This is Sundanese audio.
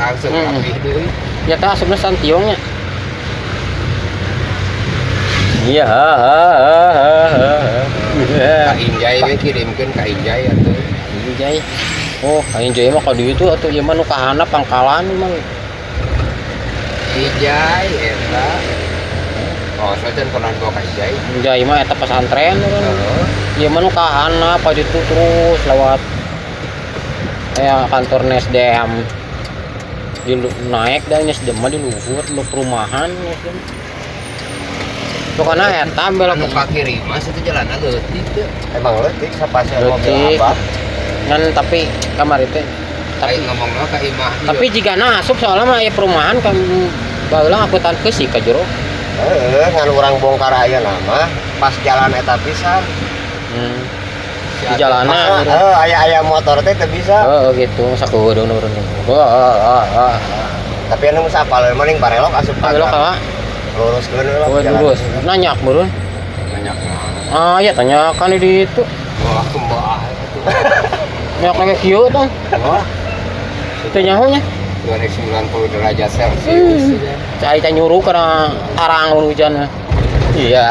Langsung rapih deui. Ya tah, asupna Santiong nya. Iya, ha ha ha ha ha. Ka Injai we, kirimkeun ka Injai atuh. Injai. Oh, ka Injai mah ka dieu tuh atuh, ieu mah nu ka handap pangkalan mah. Injai eta. Oh, saya can pernah bawa ka Injai. Injai mah eta pesantren kan. Heeh. Ieu mah nu ka handap ka ditu terus lewat kayak kantor Nesdem. Di naik dan Nesdem mah di luhur, lu perumahan Nesdem. Pokoknya eta belok. Anu ka kiri mah situ jalanna leutik teu. Emang leutik sapasnya mobil Leutik. Abah. Ngan tapi kamari teh tapi Tapi ngomongna ka imah ieu. Tapi jika asup soalnya mah aya perumahan kan, baheula angkutan beusi ka jero. Heeh, ngan urang bongkar ayeuna mah pas jalan eta pisan. Di jalanan. Masa heuh aya aya motor teh teu bisa. Heeh, gitu sakedeung urang. Heeh, heeh. Tapi anu geus apal mending barelok asup ka Belok gang. ka Luruskeun we lah Oh, jalan. lurus. Nanyak meureun. Banyak mah. Ah, ya tanyakan di itu. Wah, kembah itu. Nyak lagi kieu tuh. Wah, Teu nyaho nya. 290 derajat Celcius. Cai teh nyuruh karena tarang hujan. Iya.